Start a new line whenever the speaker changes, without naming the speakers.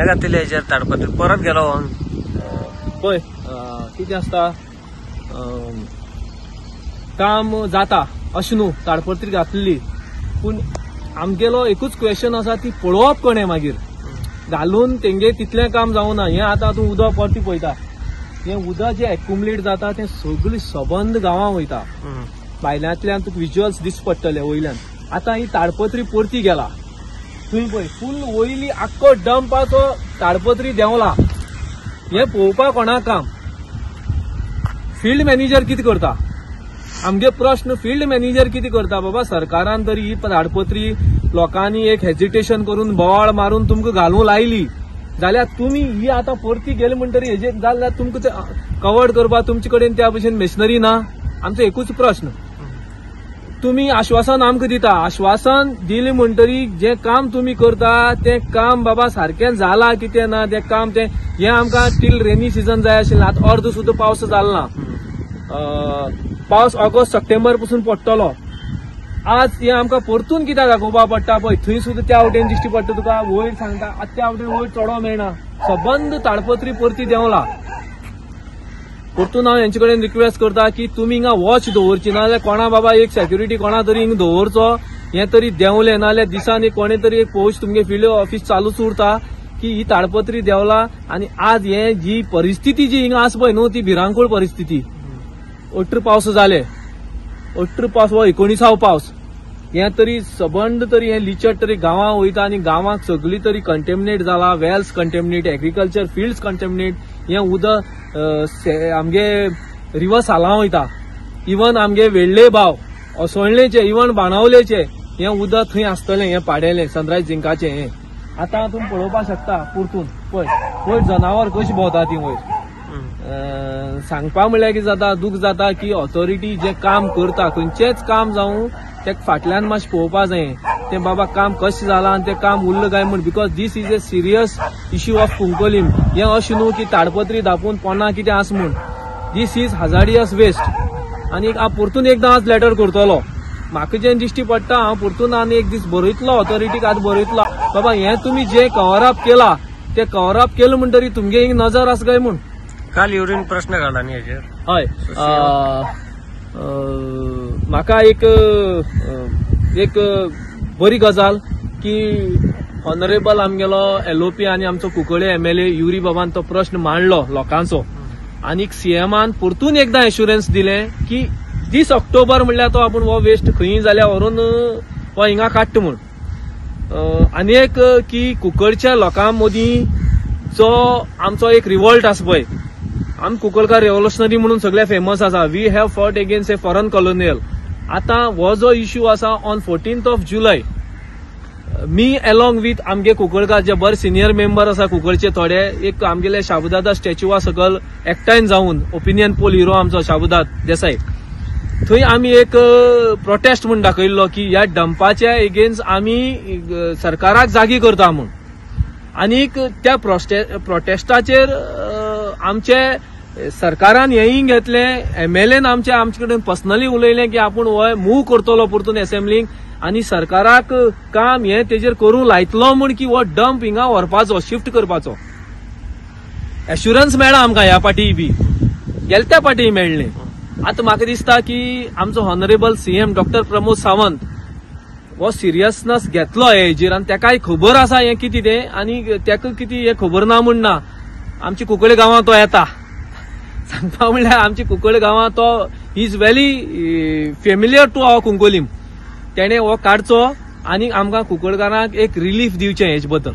घातिल्ले हेजेर ताडपत्री परत गेलो.
पळय कितें आसता, काम जाता अशें न्हू, ताडपत्री घातली पूण आमगेलो एकूच क्वेश्चन आसा, ती पळोवप कोणें मागीर घालून तेंगे तितलें काम जावना. हें आतां तूं उदक परती पळयता, हें उदक जें एक्युमुलेट जाता तें सगळें सबंद गांवां वयता, भायल्यांतल्यान तुका विज्युअल्स दिस पडटले वयल्यान. आतां ही ताडपत्री परती गेला, थंय पळय फूल वयली आख्खो डंपाचो ताडपत्री देंवला. हें पळोवपाक कोणा काम? फील्ड मॅनेजर कितें करता? आमगे प्रश्न फील्ड मॅनेजर कितें करता? बाबा सरकारान तरी ही ताडपत्री लोकांनी एक हेजिटेशन करून बोवाळ मारून तुमकां घालूंक लायली जाल्यार तुमी ही आतां परती गेली म्हणटरी हेजेर जाल्यार तुमकां कवर्ड करपाक तुमचे कडेन त्या भशेन मेशनरी ना. आमचो एकूच प्रश्न, तुमी आश्वासन आमकां दिता, आश्वासन दिलें म्हणटरी जें काम तुमी करता तें काम बाबा सारकें जालां कितें ना तें काम तें हें आमकां टील रेनी सिजन जाय आशिल्लें. आतां अर्द सुद्दां पावस जालो ना, पावस ऑगस्ट सप्टेंबर पसून पडटलो. आज हें आमकां परतून कित्याक दाखोवपाक पडटा? पळय थंय सुद्दां त्या वटेन दिश्टी पडटा तुका, वयर सांगता आतां त्या वटेन वयर चडो मेळना, सबंद ताडपत्री परती देंवला. परतून हांव हेंचे कडेन रिक्वेस्ट करता की तुमी हिंगा वॉच दवरची, नाजाल्यार कोणा बाबा एक सेक्युरिटी कोणा तरी हिंगा दवरचो, हें तरी देंवलें नाजाल्यार दिसान कोणे तरी एक पोस्ट तुमगे फील्ड ऑफिस चालूच उरता की ही ताडपत्री देंवला. आनी आज हें जी परिस्थिती जी हिंगा आसा पळय न्हू ती भिरांकूळ परिस्थिती. 18 पावस जाले, 18 पावस हो 19 पावस, हें तरी सबंद तरी हें लिचट तरी गांवां वयता आनी गांवांक सगळी तरी कंटेमिनेट जाला, wells contaminate, agriculture fields contaminate. हें उदक आमगे रिवर सालां वयता, इवन आमगे वेडले भाव असोळणेचे, इवन बाणावलेचे हें उदक थंय आसतलें, हें पाडेलें सनरायज जिंकाचें. हें आतां तुमी पळोवपाक शकता परतून, पळय पळय जनावर कशी भोंवता ती वयर. सांगपा म्हणल्यार कितें जाता, दूख जाता की ऑथॉरिटी जें काम करता खंयचेंच काम जावं तेका फाटल्यान मातशें पळोवपा जाय तें बाबा काम कशें जालां आनी तें काम उरलें काय म्हूण, because this is a serious issue of Cuncolim. हें अशें न्हू की ताडपत्री धापून पोना कितें आसा म्हूण, this is hazardous waste. आनी हांव परतून एकदां आज लेटर करतलो, म्हाका जें दिश्टी पडटा हांव परतून आनी एक दीस बरयतलो ऑथॉरिटीक, आज बरयतलो बाबा हें तुमी जें कवरअप केलां तें कवरअप केलें म्हणटरी तुमगे हिंग नजर आसा काय म्हूण.
काल युरीन प्रश्न घाला न्ही हेजेर?
हय, म्हाका एक एक बरी गजाल की ऑनरेबल आमगेलो एलओपी आनी आमचो कुंकळे एमएलए युरी बाबान तो प्रश्न मांडलो लोकांचो, आनी सीएमान परतून एकदां एश्युरन्स दिलें की 30 ऑक्टोबर म्हणल्यार तो आपूण हो वेस्ट खंय जाल्यार व्हरून हो हिंगा काडटा म्हूण. आनी एक की कुंकळच्या लोकां मदीं जो आमचो एक रिवॉल्ट आसा पळय, आम कुंकळकार रेव्होल्युशनरी म्हणून सगळे फेमस आसा, we have fought against a foreign colonial. आतां हो जो इश्यू आसा on 14th of July me along with आमगे कुंकळकार जे बरे सिनियर मेंबर आसा कुंकळचे थोडे, एक आमगेले शाबुदादा स्टॅच्युआ सकल एकठांय जावन ओपिनियन पोल हिरो आमचो शाबुदाद देसाय, थंय आमी एक प्रोटेस्ट म्हूण दाखयल्लो की ह्या डंपाच्या एगेन्स्ट आमी सरकाराक जागी करता म्हूण. आनीक त्या प्रोटेस्टाचेर आमचे सरकारान हेंय घेतलें, एमएलएन आमचे आमचे कडेन पर्सनली उलयलें की आपूण हो मूव करतलो परतून एसेंब्लीक आनी सरकाराक काम हें तेजेर करूंक लायतलो म्हूण की हो डंप हिंगा व्हरपाचो, शिफ्ट करपाचो एश्युरन्स मेळ्ळा आमकां ह्या पाटी बी गेले त्या पाटी मेळ्ळें. आतां म्हाका दिसता की आमचो honourable CM doctor Pramod Sawant हो सिरियसनस घेतलो हे हेजेर आनी तेकाय खबर आसा हें कितें तें, आनी तेका कितें हें खबर ना म्हूण ना. आमची कुंकळे गांवांत तो येता, सांगपा म्हणल्यार आमची कुंकळे गांवांत तो is very familiar to our Cuncolim. तेणें हो काडचो आनी आमकां कुंकळकारांक एक रिलीफ दिवचें हेजे बद्दल.